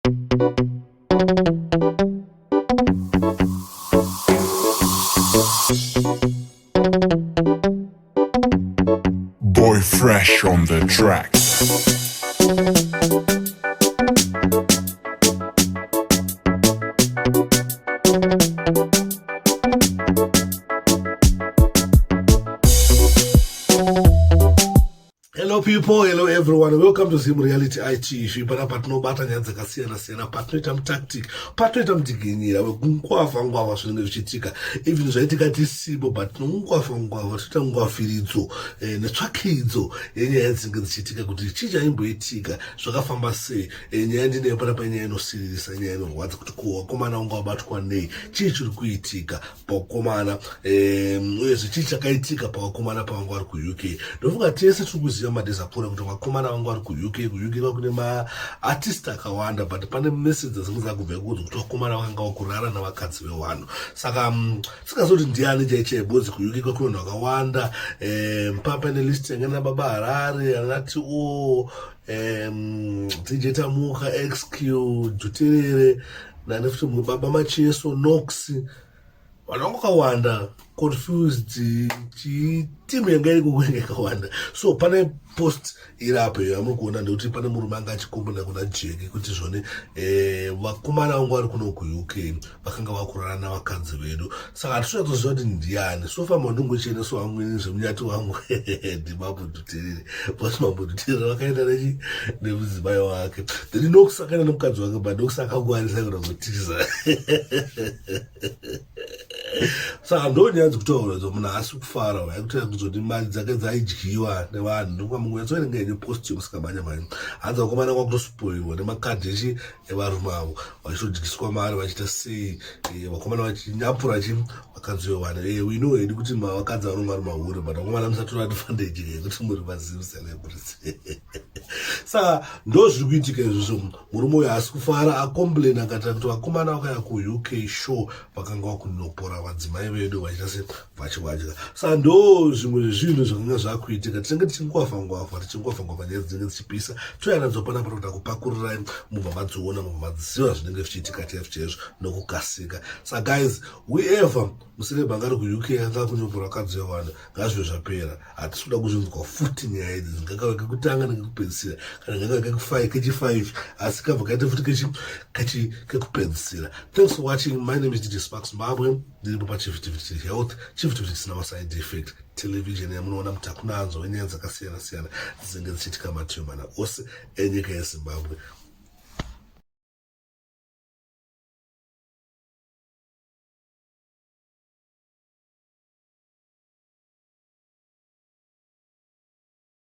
Boy Fresh on the track. Hello people, hello everyone. Welcome to Zim Reality ITV. Pana patinobata nyaya dzakasiyana siyana, patinoita mutactic, patinoita mudiginyira wekungwavha ngwavha zvinenge zvichiitika. Even zvaitika tisipo but tinongwavha ngwavha toita ngwavhiridzo eh, netsvakidzo yenyaya dzinenge dzichiitika kuti chii chaimboitika, zvakafamba sei. Eh, nyaya ndinayo panapa nyaya inosiririsa, nyaya inorwadza kuti ko vakomana vanga vabatwa nei, chii chiri kuitika pavakomana uyezve chii chakaitika pavakomana pavanga vari kuUK. Ndofunga tese tiri kuziva madays apfuura kuti vakomana vanga vari kuUK. KuUK kwakune maartist akawanda, but pane message dzinenge dzakubva ikuudza kuti vakomana vakanga vakurara navakadzi vevanhu. Saka tisingazivi kuti ndiani chaichai because kuUK kwakune vanhu vakawanda. Pane list yanga nababa Harare, anati o DJ Tamuka, XQ, Juterere, nani futi mumwe, Baba Macheso, Nox, vanhu vanga vakawanda, Confused, chitimu yanga iri kukwenge yakawanda. So pane post iri apo iyo yamuri kuona, ndekuti pane murume anga achikombona kuna Jeki kuti zvone vakomana vangu vari kuno kuUK vakanga vakurara navakadzi vedu. Saka hatichatoziva kuti ndiani. So far mandingocheneso wangu ini zvemunyati wangu ndimambo Dhuterere, because Mambo Dhuterere vakaenda nechi nemudzimai wake, then Nox akaenda nemukadzi wake, but Nox akangwarisa kuda kutiza. Saka ndo nyaya dzikutaura dzo. Munhu haasi kufara waikuti kuzoti mari dzake dzaidyiwa nevanhu. Ndokwamwe yatsoverenga yenyu post yomusikamhanya mhanya, hanzi vakomana kwakutospoilwa nemakadhi echi evarume avo, vachitodyiswa mari, vachiita sei, vakomana vachinyapura chi vakadzi vevanhu. We know hedu kuti vakadzi vanonga vari mahure, but vakomana musatora advantage yekuti muri maZim celebrities. Saka ndo zviri kuitika izvozvo. Murume uyu haasi kufara, acomplain akati kuti vakomana vakauya kuUK show vakanga vakunopora vadzimai vedu, vachiita se vachivadya. Saka ndo zvimwe zvezvinhu zvakanga zvakuitika. Tinenge tichingwavha ngwavha, tichingwavha ngwavha nyaya dzinenge dzichipisa, touya nadzo panapa toda kupakurirai, mubva madziona, mubva madziziva zvinenge zvichiitika chaizvo chaizvo nokukasika. Saka guys, whoever muceleb anga ari kuUK anga akunyopora vakadzi vevanhu, ngazvive zvapera. Hatisi kuda kuzvinzwa futi nyaya idzi. Ngakave kekutanga nekekupedzisira, kana ngakave kechi5, asi kabva kaita futi kekupedzisira. Thanks for watching. My name is DJ Sparks Zimbabwe. Ndiripo pachivhitivhiti health, chivhitivhiti chisina maside effect television yamunoona mutakunanzo wenyaya dzakasiyana siyana dzinenge dzichiitika mativi mana ose enyika yeZimbabwe.